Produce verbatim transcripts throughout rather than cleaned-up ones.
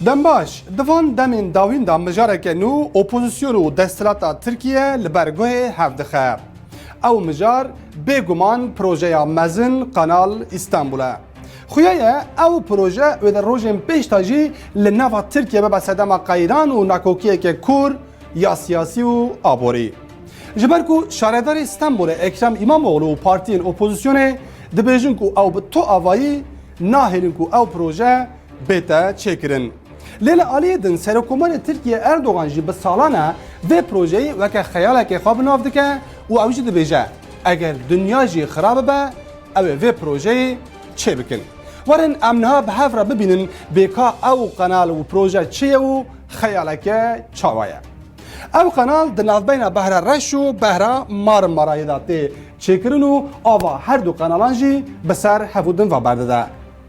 Dem baş, di van demên dawîn de mijareke nû opozîsyon û desthilata Tirkiye li ber guhê hev dixe. Ew mijar bêguman projeya mezin Kanal Îstanbul e. Xuya ye ew proje wê di rojên pêş de jî li nava Tirkiye bibe sedema qeyran û nakokiyeke kûr ya siyasî û aborî. Ji ber ku şaredarê Stenbolê Ekrem Îmamoğlu û partiyên opozîsyonê dibêjin ku ew bi tu avayî nahêlin ku ew proje bête çêkirin. Lê li aliyê din Serokkomarê Tirkiye Erdogan jî bi salan e vê projeyê weke xeyalekê xwe bi nav dike û ew jî dibêje, eger dinya jî xira bibe, ew ê vê projeyê çêbikin. Werin em niha bi hev re bibînin bê ka ew qenal û proje çi ye û xeyaleke çawa ye. Ew qenal di navbeyna Behra Reş û Behra Marmarayê de tê çêkirin û ava her du qenalan jî bi ser hev û din ve berdide.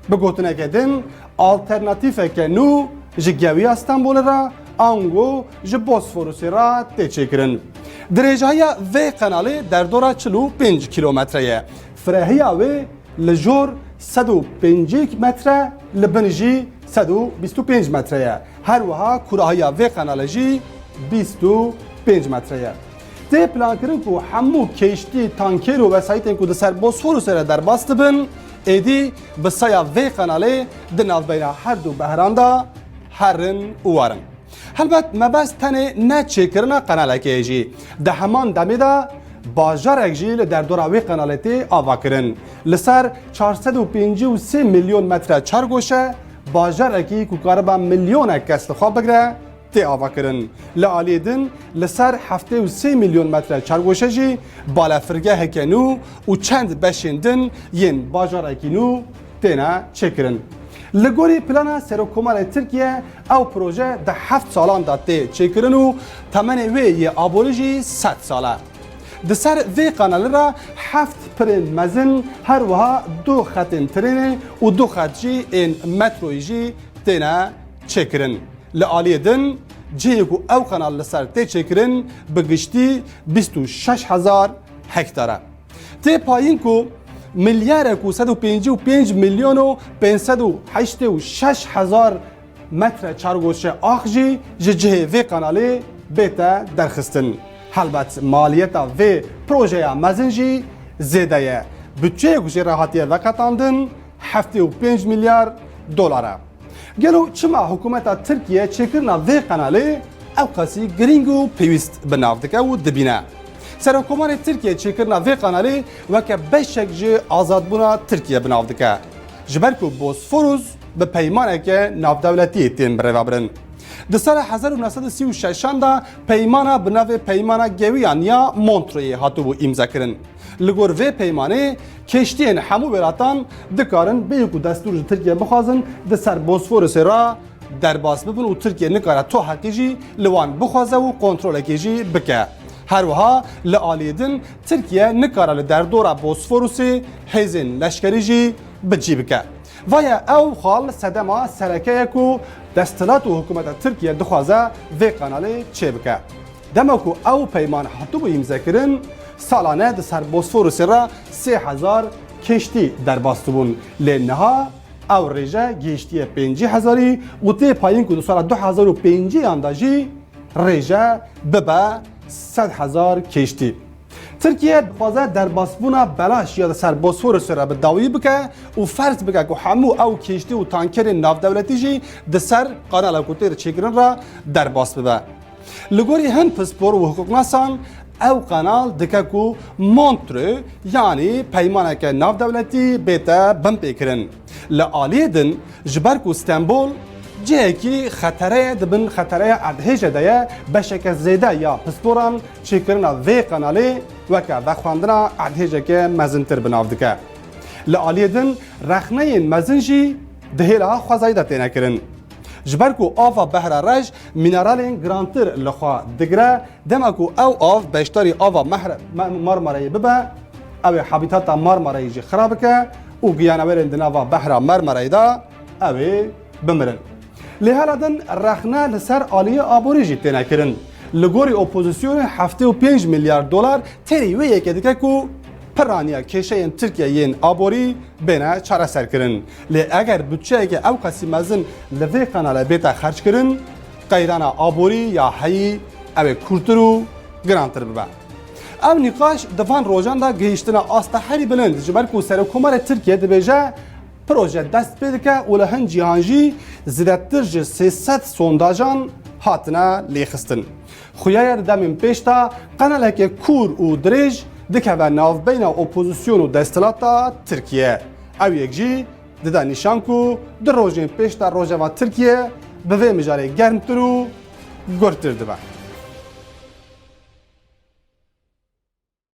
Bi gotineke din, alternatîfeke nû ji Gewiya Stenbolê re ango ji Bosforusê re tê çêkirin. Dirêjahiya vê qenalê derdora çil û pênc kîlometre ye. Firehiya wê li jor sed û pêncî metre, li bin jî sed û bîst û pênc metre ye. Her wiha kurahiya vê qenalê jî bîst û pênc metre ye. Tê plankirin ku hemû keştî, tanker û wesayîtên ku di ser Bosforusê re derbas dibin, êdî bi saya vê qenalê di navbeyna her du behran de herin û werin. Helbet mebest tenê ne çêkirina qenalekê ye jî. Di heman demê de bajarek jî li derdora wê qenalê tê avakirin. Li ser çar sed û pêncî û sê milyon metre çargoşe, bajarekî ku karibe milyonek kes li xwe bigire, tê avakirin. Li aliyê din li ser heftê û sê milyon metre çargoşe jî balefirgeheke nû û çend beşên din yên bajarekî nû têne çêkirin. Li gorî plana Serokkomarê Tirkiye, ew proje di heft salan de tê çêkirin û temenê wê yê aborî jî sed sal e. Di ser vê qenalê re heft pirên mezin, her wiha du xetên trênê û du xet jî ên metroyê jî têne çêkirin. Li aliyê din cihê ku ew qenal li ser tê çêkirin bi giştî bîst û şeş hezar hektar e. Tê payîn ku milyarek û sed û pêncî û pênc milyon û pênc sed û heştê û şeş hezar metre çargoşe ax jî ji cihê vê qenalê bête derxistin. Helbet maliyeta vê projeya mezin jî zêde ye. Budçeyê ku jê re hatiye veqetandin heftê û pênc milyar dolar e. Gelo çima hikûmeta Tirkiye çêkirina vê qenalê ewqasî girîng û pêwîst bi nav dike û dibîne? Serokkomarê Tirkiye çêkirina vê qenalê weke beşek ji azadbûna Tirkiye bi nav dike. Ji ber ku Bosforus bi peymaneke navdewletiyê tên birêvebirin. Di sala hezar û neh sed û sî û şeşan de peymana bi navê Peymana Gewiyan ya Montreuxê hatibû îmzekirin. Li gor vê peymanê, keştiyên hemû welatan dikarin bêyî ku destûr ji Tirkiye bixwazin, di ser Bosforusê re derbas bibin û Tirkiye nikare tu heqî jî li wan bixwaze û kontrolekê jî bike. Her wiha li aliyê din Tirkiye nikare li derdora Bosforusê hêzên leşkerî jî bi cî bike. Vaye ew xal sedema sereke ye ku desthilat û hikûmeta Tirkiye dixwaze vê qenalê çêbike. Dema ku ew peyman hatibû îmzekirin, salane di ser Bosforusê re sê hezar keştî derbas dibûn. Lê niha ew rêje gihiştiye pêncî hezarî û tê payîn ku di sala du hezar û pêncî yan de jî rêje bibe sed hezar keştî. Tirkiye dixwaze derbasbûna belaş ya di ser Bosforusê re bi dawî bike û ferz bike ku hemû ew keştî û tankerên navdewletî jî di ser qenala ku tê çêkirin re derbas bibe. Li gorî hin pispor û hiqûqnasan ew qenal dike ku Montreux, yanî peymaneke navdewletî bête binpêkirin. Li aliyê din, ji ber ku Stenbol cihekî xetere ye, di bin xetereya erdhêjê de ye, beşeke zêde ya pisporan çêkirina vê qenalê weke vexwendina erdhêjeke mezintir bi nav dike. Li aliyê din rexneyên mezin jî di hêla xwezayî de têne kirin. Ji ber ku ava Behra Reş mîneralên girantir li xwe digire, dema ku ew av beşdarî ava Mehr-, Me-, Marmarayê bibe, ew ê habîtata Marmarayê jî xira bike û giyanewerên di nava Behra Marmarayê de ew ê bimirin. Lê hela din rexne li ser aliyê aborî jî têne kirin. Li gorî opozîsyonê heftê û pênc milyar dolar têrî wê yekê dike ku piraniya kêşeyên Tirkiye yên aborî bêne çareserkirin. Lê eger budçeyeke ew qasî mezin li vê qenalê bête xerckirin, qeyrana aborî ya heyî ew ê kûrtir û girantir bibe. Ev nîqaş di van rojan de gihîştine asta herî bilind, ji ber ku Serokkomarê Tirkiye dibêje, proje dest pê dike û li hin cîhan jî zêdetir ji sê sed sondajan hatine lêxistin. Xuya ye di demên pêş de qenaleke kûr û dirêj dikeve navbeyna opozîsyon û desthilata Tirkiye. Ew yek jî dide nîşan ku di rojên pêş de rojeva Tirkiye bi vê mijarê germtir û gurtir dibe.